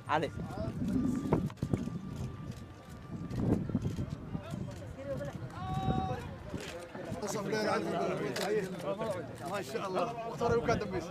Cali. ما شاء الله مختار وكان دميس.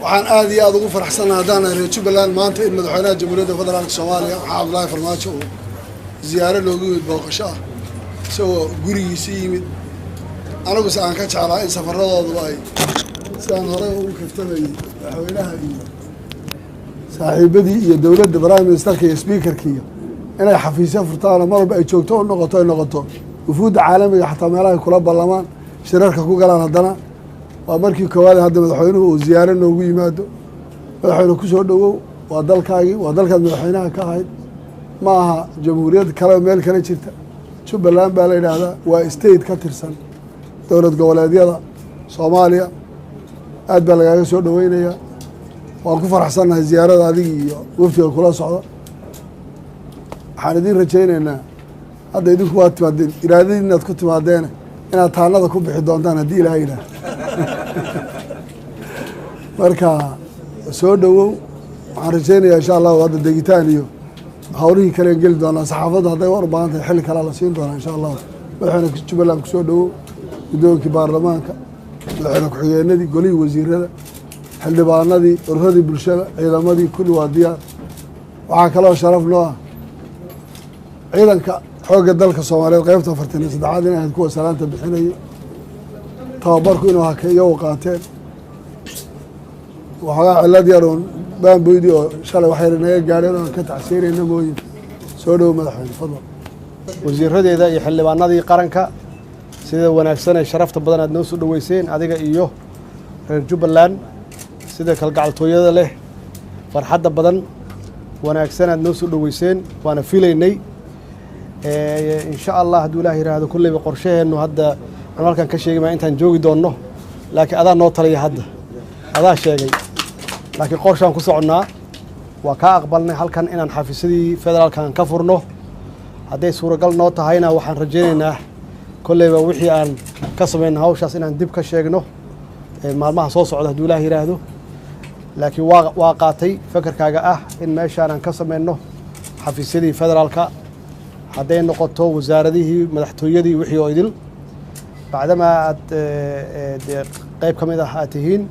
Waxaan aad iyo aad ugu faraxsanahay haddaan reer Jubbaland maanta in madaxweynaha Jamhuuriyadda Federaalka Soomaaliya Maxamed Cabdullaahi Farmaajo uu ziyaaro loogu yimid booqasho ah isagoo gurigiisa yimid. Aniguse aan ka jeclaa in safaradooduba ay sidaan horey ugu kaftamayay madaxweynaha iyo saaxiibadii iyo dowladda prime ministerka iyo speakerka iyo inay xafiisyo furtaan oo mar walba ay joogto u noqoto ay noqoto wufuudda caalamiga xataa meelaha kula ballamaan shirarka ku galaan. Haddana waa markii koowaad hadda madaxweynuhu uu ziyaaro noogu yimaado. Madaxweyne ku soo dhowow, waa dalkaagii, waa dalkaad madaxweynaha ka ahayd, ma aha jamhuuriyad kale oo meel kale jirta. Jubbaland baa la yidhaahdaa, waa state ka tirsan dowlad goboleedyada Soomaaliya. Aad baa lagaaga soo dhoweynayaa. Waan ku faraxsannahay ziyaarada adiga iyo wafdiga kula socda. Waxaan idiin rajaynaynaa hadda idinku waa timaadeen iraadadiin inaad ku timaadeene inaad taanada ku bixi doontaan haddii Ilaahay yidhaah. Marka soo dhowow, waxaan rajaynayaa insha allahu hadda degitaan iyo hawlihii kale geli doonaa. Saxaafaddu hadday war u baahan tahay xilli kalea la siin doonaa insha allahu. Madaxweyne Jubbaland kusoo dhowow, guddoonkii baarlamaanka, madaxweyne ku-xigeenadii, golihii wasiirada, xildhibaanadii, ururadii bulshada, ciidamadii, kulli waa diyaar. Waxaa kaloo sharaf noo ah ciidanka xoogga dalka Soomaaliyeed qaybta 43aad inay ahayd kuwa salaanta bixinayay, tababarku inuu haka iyagu qaateen. Waxoogaa cillad yar uun baanboydii oo shalay wax yar inaga gaadheen oon ka tacsiinayna mooyin. Soo dhowow madaxweyne, fadlan. Wasiiradeeda iyo xildhibaanadii qaranka, Sida wanaagsan ee sharafta badan aad noo soo dhoweyseen adiga iyo reer Jubbaland, sida kalgacaltooyada leh, farxadda badan wanaagsan aad noo soo dhoweyseen, waana filaynay. Insha Allah, hadduu Ilaah yidhaahdo, kulleyba qorshaheennu hadda aan halkan ka sheegi maa intaan joogi doonno, laakiin adaa noo taliya hadda, adaa sheegay, laakiin qorshaan ku soconnaa. Waa kaa aqbalnay halkan inaan xafiisyadii federaalkan ka furno hadday suuragal noo tahayna. Waxaan rajaynaynaa kolleyba wixii aan ka samayno hawshaas inaan dib ka sheegno maalmaha soo socda, hadduu Ilaah yidhaahdo. Laakiin waa qaatay fakarkaaga ah in meeshaan aan ka samayno xafiisyadii federaalka, hadday noqoto wasaaradihii, madaxtooyadii, wixii oo idil, bacdamaa aad dee qayb ka mid ah aad tihiin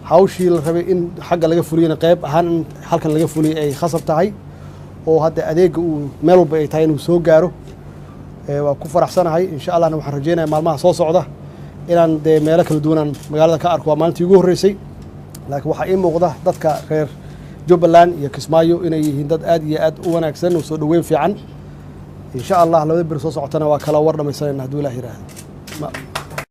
hawshii la rabay in xagga laga fuliyana, qayb ahaan in halkan laga fuliyay ay khasab tahay, oo hadda adeegga uu meel walba ay tahay inuu soo gaaro. Waa ku faraxsanahay. Insha Allahna waxaan rajeynaya maalmaha soo socda inaan dee meelo kala duwanaan magaalada ka arko. Waa maalintii ugu horreysay, laakiin waxaa ii muuqda dadka reer Jubbaland iyo Kismaayo inay yihiin dad aad iyo aad u wanaagsan oo soo dhoweyn fiican. Insha Allah labada bir soo socotana waa kala war dhamaysanayna, hadduu Ilaah yidhaahdo.